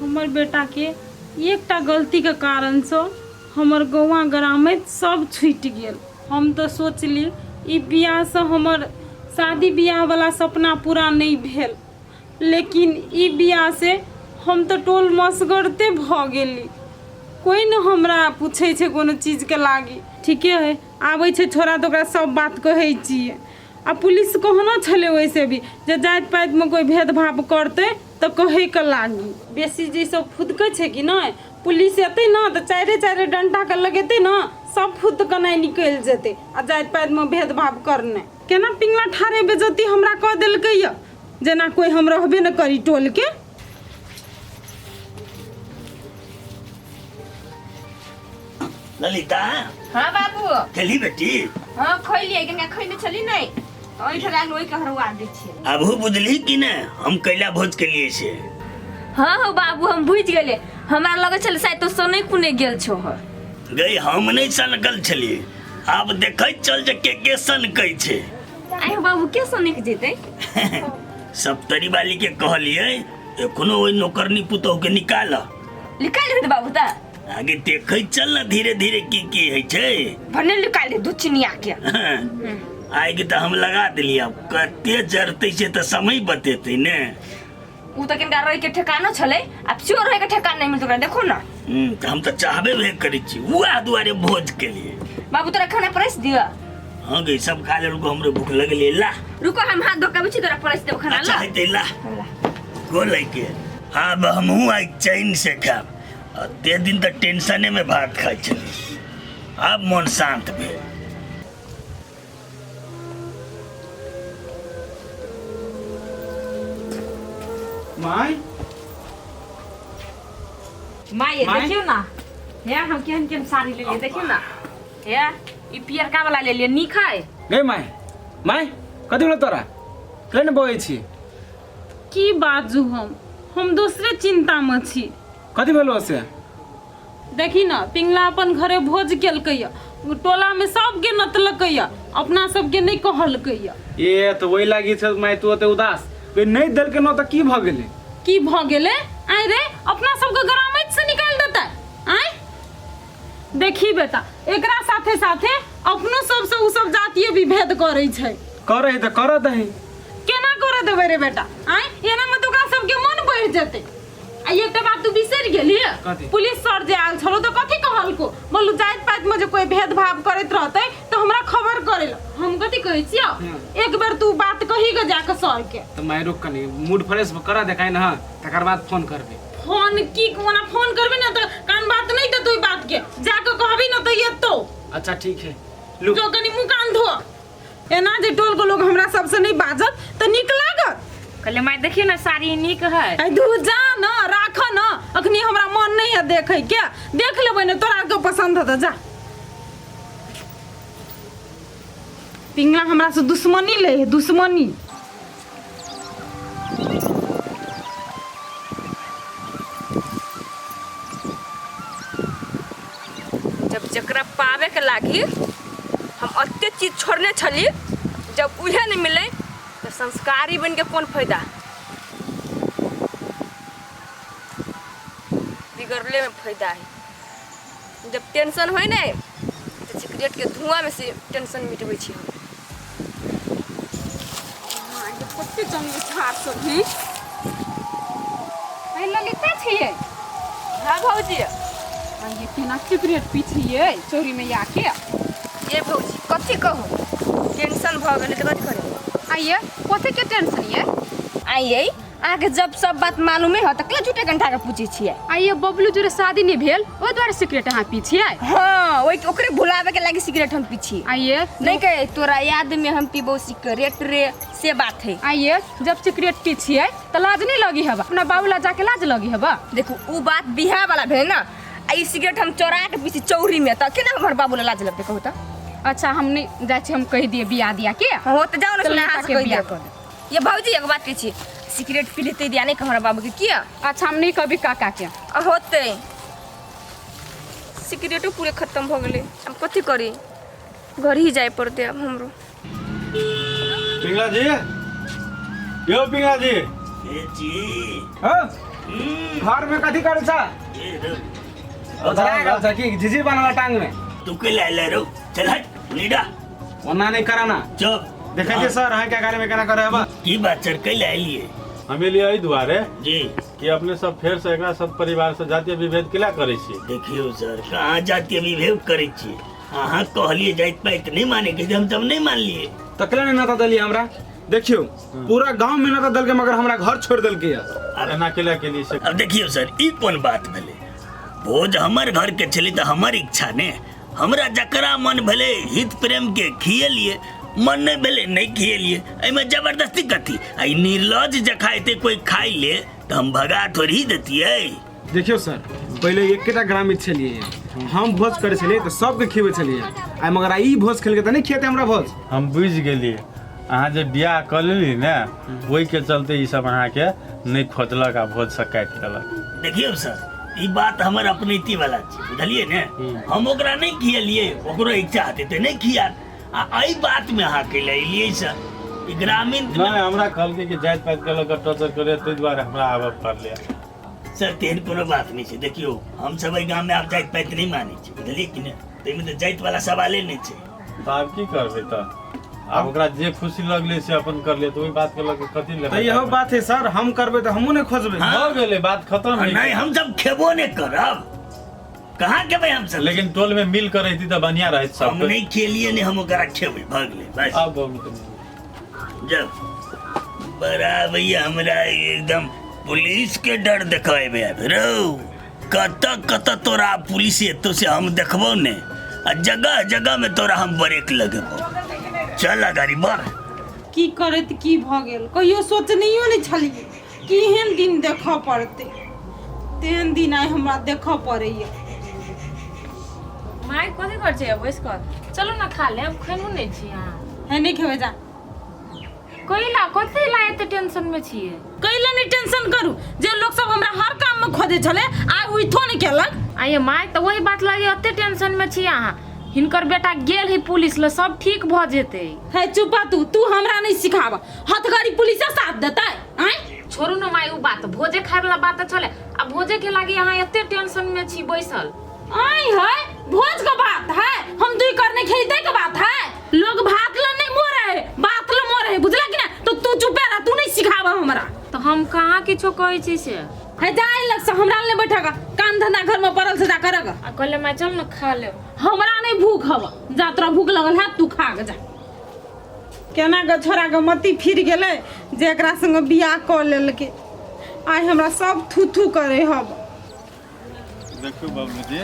हमर बेटाके एकटा गलतीके कारणसँ हमर गौआँ ग्रामैत सब छुटि गेल। हम तऽ सोचली ई बियाहसँ हमर शादी बियाहवला सपना पूरा नहि भेल, लेकिन ई बियाहसँ हम तऽ टोल मसगरते भऽ गेली। कोइ नहि हमरा पूछै छै कोनो चीजके लागी। ठीके हइ, आबै छै छोड़ा तऽ ओकरा सब बात कहै छियै। आ पुलिस कहनो छलै ओहिसँ भी जे जाति पातिमे कोइ भेदभाव करतै तऽ कहैके लागी। बेसी जे सब फुदकै छै कि नहि, पुलिस एतै ने तऽ चारि चारि डण्टाके लगेतै ने, सब फुदकनाइ निकलि जेतै आ जाति पातिमे भेदभाव करनाइ। केना पिंगला ठाढ़े बेजती हमरा कऽ देलकै यऽ, जेना कोइ हम रहबे ने करी टोलके। ललिता। हाँ बाबू। खेली बेटी? हाँ खैलियै, कनिका खैने छली नहि तऽ ओहि लागल ओहि के हरुआ दै छियै। अबहू बुझली कि ने हम कैला भोज के लिए से? हाँ हो बाबू, हम बुझि गेलियै। हमरा लगै छलै शायद तू सनै कुने गेल छौ। गई हम नहि सनकल छलियै, आब देखैत चल जे के के सनकै छै। आइ हो बाबू, के सनक जेतै? सप्तरी वाली के कहलियै एखनो ओहि नौकरनी पुतोह के निकाल। निकाल देबै बाबू तऽ आगे देखै चल ना धीरे धीरे की की होइ छै। भने निकाल दे दू चिनिया के। आगि तऽ हम लगा देलियै, आब कते जरतै से तऽ समय बतेतै ने। उ तऽ कनिका रहि के ठेकानो छलै, आब चोर रहि के ठेकान नहि मिलतै ओकरा, देखो ना। तऽ हम तऽ चाहबे भे करै छी वएह दुआरे भोज के लिए। बाबू तोरा खाना परसि दिअ? हाँ गई, सब खा लेलको, हमरो भूख लगले। ला रुको, हम हाथ धो के आबै छी, तोरा परसि देबो खाना। अच्छा ला हेतै, ला को लैके आब हमहूँ आइ चैन से खायब। एते दिन तऽ टेंशने में भात खाइ छली, आब मन शांत भेल। माय। माय, माय? देखियौ ना हे, हम केहन केहन साड़ी लेलियै, देखियौ ना हे, ई पियरका वाला लेलियै, नीक है? गई माय, माय कथी भेलो तोरा? केना ने बजै छी? की बाजू, हम दोसरे चिन्तामे छी। कथी भेलो से? देखी न, पिंगला अपन घरे भोज केलकै, टोलामे सबके नतलकै, अपना सबके नहि कहलकै। ए तऽ ओहि लागी छै माय तू ओते उदास? बे नहि देलकै न तऽ की भऽ गेलै? की भऽ गेलै? आँय रे, अपना सबके ग्रामैत से निकालि देतै? आँय देखी बेटा, एकरा साथे साथे अपनो सबसँ उ सब जातीय विभेद करै छै। करै तऽ करऽ दही। केना करऽ देबै रे बेटा? आँय, एनामे तऽ ओकरा सबके मन बढ़ि जेतै। आ एकटा बात तू बिसरि गेली? कथी? पुलिस सर जे आयल छलो तऽ कथी कहलको? बोलू जाति पातिमे जे कोई भेदभाव करैत रहतै तऽ हमरा खबर करै लए। हम कथी कहै छियौ, एक बेर तू बात कही के जाके सर के। तऽ माय रुक, कनी मूड फ्रेश करऽ देखाइ न, तकर बाद फोन करबै। फोन की ओना फोन करबी ने तऽ कान बात नहि देतौ ई बात के, जाके कहबी ने तऽ एतौ। अच्छा ठीक है, लू। जो कनी मुँह कान धो। एना जे टोल के लोग हमरा सबसे नहीं बाजत तऽ नीक लागत? कहले माय देखियौ ने साड़ी नीक है। ऐ दू जा न, राख न, अखनी हमरा मन नहीं है देखे के, देख लेबै ने तोरा के पसंद हेतौ। जा, पिंगला हमरा से दुश्मनी ले है, दुश्मनी। जब जकरा पावे के लागी हम अते चीज छोड़ने छली, जब उहे नहीं मिले तो संस्कारी बन के कौन फायदा? बिगड़ले में फायदा है। जब टेंशन होय ने तो सिगरेट के धुआं में से टेंशन मिटबै छी हम। कते जंगली झाड़ सब है। अरे ललिता छियै? हाँ भौजी। ये केना सिगरेट पी छियै चोरी में आके? ये भौजी कथी कहू, टेंशन भऽ गेलै तऽ कथी करू? आइए कथी के टेंशन ये? आइए अहाँके जब सब बात मालूमे है तऽ किया झूठे कंठा के पूछै छियै? आइए बबलू जोरे शादी नहीं भेल, ओहि दुआरे सिगरेट अहाँ पी छियै? हाँ, ओहि ओकरे भुलावे के लागी सिगरेट हम पी छी। आइए नहीं कहे तोरा याद में हम पीबो सिगरेट रे, से बात है। आइए जब सिगरेट पी छियै तऽ लाज नहीं लगी हबा? अपना बाबू ला जाके लाज लगी हबा? देखू उ बात बियाह वाला भेल ना, आ ई सिगरेट हम चोरा के पी छी चौरी में, तऽ केना हमर बाबू ला लाज लगतै कहू तऽ? अच्छा हम नहीं जाइ छी, हम कहि दिए बियाह दिया के। हाँ तऽ जाओ ना, तऽ सुना लड़का से के कहि बियाह दियौ। ये भौजी एगो बात कहै छी, सिगरेट पी लेतै दिया नहीं हमरा बाबू के किया? अच्छा हम नहीं कहबी काका के। आ होतै सिगरेटो पूरे खत्म भऽ गेलै, हम कथी करी? घर ही जाय पड़तै आब हमरो। पिंगला जी। यौ पिंगा जी। ए जी। हाँ घर में कथी करै छ? ए रो। ओझरा गेल छ कि झिझी बनल टांग में? तू के लाय ले रो, चल हट नीडा। ओना नहीं कराना। चुप। देखै छियै सर, अहाँके गाड़ी में केना करे हबा। की बात सर, कैला एलियै? हम एलियै एहि दुआरे जी कि अपने सब फेर से एकरा सब परिवार से जातीय विभेद केला करै छी? देखियौ सर, कहाँ जातीय विभेद करै छी? अहाँ कहलिए जाइत पाइत नहीं माने के, हम सब नहीं मानलिए। तकले नहीं नता देलियै हमरा। देखियौ पूरा गांव में नता देलकै मगर हमरा घर छोड़ देलकै। अब एना केला के लिए से? अब देखियौ सर, ई कोन बात भेलै? भोज हमर घर के छलै तऽ हमर इच्छा ने, हमरा जकरा मन भेलै हित प्रेम के खिएलिए, मन नहीं भेलै नहीं खिएलिए, एहिमे जबरदस्ती कथी? आ ई निर्लज जखा एते कोई खाइ ले तऽ हम भगा थोड़ी देतियै। देखियौ सर, पहिले एकेटा ग्रामीण छलियै, हम भोज करै छलियै तऽ सबके खिबै छलियै आइ, मगर आइ ई भोज खेलकै तऽ नहि खिएतै हमरा भोज। हम बुझि गेलियै, अहाँ जे बियाह कऽ लेली ने ओहिके चलते ई सब अहाँके नहि खोजलक आ भोजसँ काटि देलक। देखियौ सर, ई बात हमर अपनैती वाला छै, बुझलियै ने? हम ओकरा नहि खिएलियै, ओकरो इच्छा हेतै तऽ नहि खियात। आ एहि बात में अहाँ के एलियै सर, ई ग्रामीण नहि हमरा कहलकै कि जाति पाति के लऽ कऽ टॉर्चर करे, ताहि दुआरे हमरा आबऽ पड़लै। सर तेहन कोनो बात नहि छै। देखियौ हम सब एहि गाम में आब जाति पाति नहि मानै छी, बुझलियै कि नहि? ताहिमे तऽ जाति वाला सवाले नहि छै। तऽ आब की करबै? तऽ आब ओकरा जे खुशी लगलै से अपन करलै, तऽ ओहि बात के लऽ कऽ कथी तऽ इहो बात है सर, हम करबै तऽ हमहूँ नहि खोजबै। भऽ गेलै, बात खतम। नहि, हम सब खेबो नहि करब, कहाँ खेबै हम सब? लेकिन टोल में मिल कर रहती तऽ बढ़िया रहत सब। हम नहीं खेलिए, नहीं हम ओकरा खेबै, भऽ गेलै बस। आब बहुत जब बड़ा भैया हमरा एकदम पुलिस के डर देखेबे रो, कत कत तोरा पुलिस एतो से हम देखबो ने, आ जगह जगह में तोरा हम ब्रेक लगेबो। चल अगाड़ी बढ़। की करैत की भऽ गेल, कहियो सोचनैयो नहि छलियै कि एहन दिन देखऽ पड़तै, तेहन दिन आइ हमरा देखऽ पड़ैया। माय कथी कर छै? बैस कर चलू ने खा लेब, खेलू नहि छी अहाँ। है नहि खेबै, जा। कैला, कथी ला एते टेंशन में छियै? कैला नहि टेंशन करू, जे लोक सब हमरा हर काम में खोजै छलै आइ उठो नहि केलक। आइए माय, तऽ वही बात लागे एते टेंशन में छी अहाँ? हिनकर बेटा गेल ही पुलिस ल, सब ठीक भऽ जेतै। है चुपा तू, तू हमरा नहि सिखाब, हथकड़ी पुलिसे साथ देतै आँय? छोड़ू ने माय उ बात, भोजे खाय वाला बात तऽ छलै, आ भोजे के लागी अहाँ एते टेंशन में छी बैसल? आँय है भोज के बात है, हम दुई करने खेते के बात है। लोग भात ल नहीं मोरे है, बात ल मोरे है, बुझला कि ना? तो तू चुपे रह, तू नहीं सिखाब हमरा। तऽ हम कहाँ किछो कहै छी से। है जाय लग से हमरा ले बैठेगा, काम धंधा घर में पड़ल से जा करेगा। आ कहले माय चल ने खा लेब। हमरा नहीं भूख हव, जा तोरा भूख लगल है तू खा के जा। केना के छोरा के मति फिर गेलै जे एकरा संग बियाह कऽ लेलकै, आइ हमरा सब थू थू करे हव। देखियौ बाबूजी,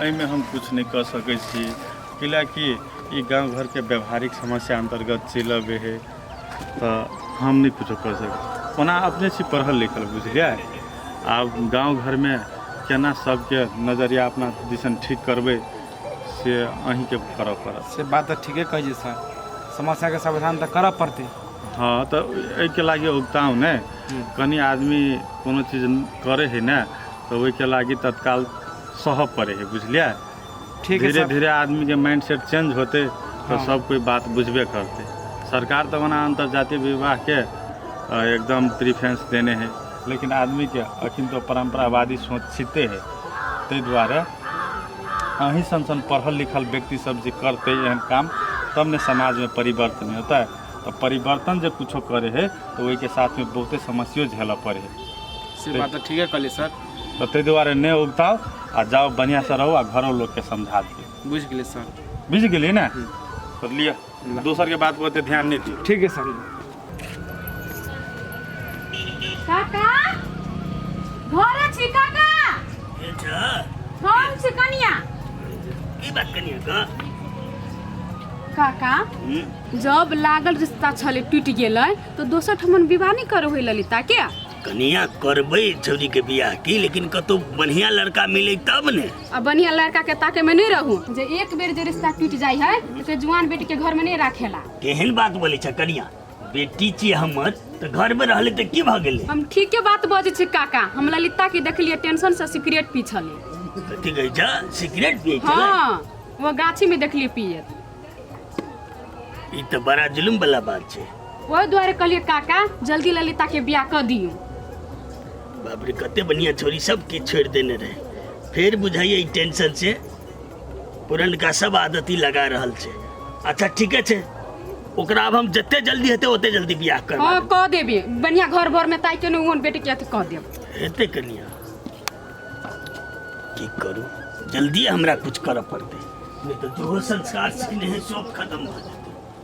एहिमे हम किछु नहि कऽ सकै छी, कैलाकि ई गाँव घरके व्यवहारिक समस्या अन्तर्गत चलि अबै हइ, तऽ हम नहि किछो कऽ सकै छी। ओना अपने छी पढ़ल लिखल, बुझलियै? आब गाँव घरमे केना सबके नजरिया अपना दिसन ठीक करबै से अहीँके करऽ पड़त। से बात तऽ ठीके कहै छी सर, समस्याके समाधान तऽ करऽ पड़तै। हँ, तऽ एहिके लागि उगताउ ने, कनि आदमी कोनो चीज करै हइ ने तऽ ओहिके लागि तत्काल सहऽ पड़ै हइ, बुझलियै? ठीक है धीरे सर। धीरे आदमीके माइंड सेट चेंज होतै तऽ हँ। सब कोइ बात बुझबे करतै। सरकार तऽ ओना अंतर्जातीय विवाहके एकदम प्रिफरेंस देने है, लेकिन आदमीके अखन तऽ परम्परावादी सोच छिते है। ताहि दुआरे अहीं सन सन पढ़ल लिखल व्यक्ति सब जे करतै एहन काम तब ने समाजमे परिवर्तन होतै। तऽ परिवर्तन जे कुछो करे है तऽ ओहिके साथमे बहुते समस्यो झेलऽ पड़े है। से बात तऽ ठीके कहलियै सर। तऽ ताहि दुआरे नहि उगताउ आ जाउ, बढ़िआँसँ रहू आ घरो लोकके समझा दियौ। बुझि गेलियै सर। बुझि गेलियै ने? तऽ लिअ, दोसरके बात पर ओते ध्यान नहि दियौ। ठीक है सर। काका घरे छी काका? के छ? हम छी कनिया। की बात कनिया का? काका, जब लागल रिश्ता छलै टूटि गेलै तऽ दोसर ठमन विवाह नहि करे होय ललिता के? कनिया करबै छौरी के बियाह की, लेकिन कतौ बढ़िया लड़का मिले तब ने। आ बढ़िया लड़का के ताके में नहीं रहू, जे एक बेर जे रिश्ता टूट जाय है तो जुआन बेटी के घर में नहीं राखेला। केहन बात बोले छ कनिया, बेटी छी हमर तऽ घर में रहले तऽ की भऽ गेलै? हम ठीके बात बजै छी काका, हम ललिता के देखलिए टेंशन से सिगरेट पी छलै। कथी कहै छ, सिगरेट पियै छलै? हाँ, वो गाछी में देखलिए पियत। ई तऽ बड़ा जुलुम वाला बात छै। ओहि दुआरे कहलियै काका जल्दी ललिता के बियाह कऽ दियौ। बाप रे, कते बढ़िया छोरी सब किछु छोड़ि देने रहे, फेर बुझाइए ई टेंशन से पुरनका सब आदती लगा रहल छै। अच्छा ठीके छै, ओकरा आब हम जते जल्दी हेतै ओते जल्दी बियाह करबा। हाँ, कऽ देबे, बढ़िया घर भर में ताकि के ने ओहन बेटी के अथी कऽ देब। हेतै कनिया, की करू, जल्दी हमरा कुछ करऽ पड़तै, नहीं तो जो संस्कार सीखने है सब खत्म भऽ जेतै।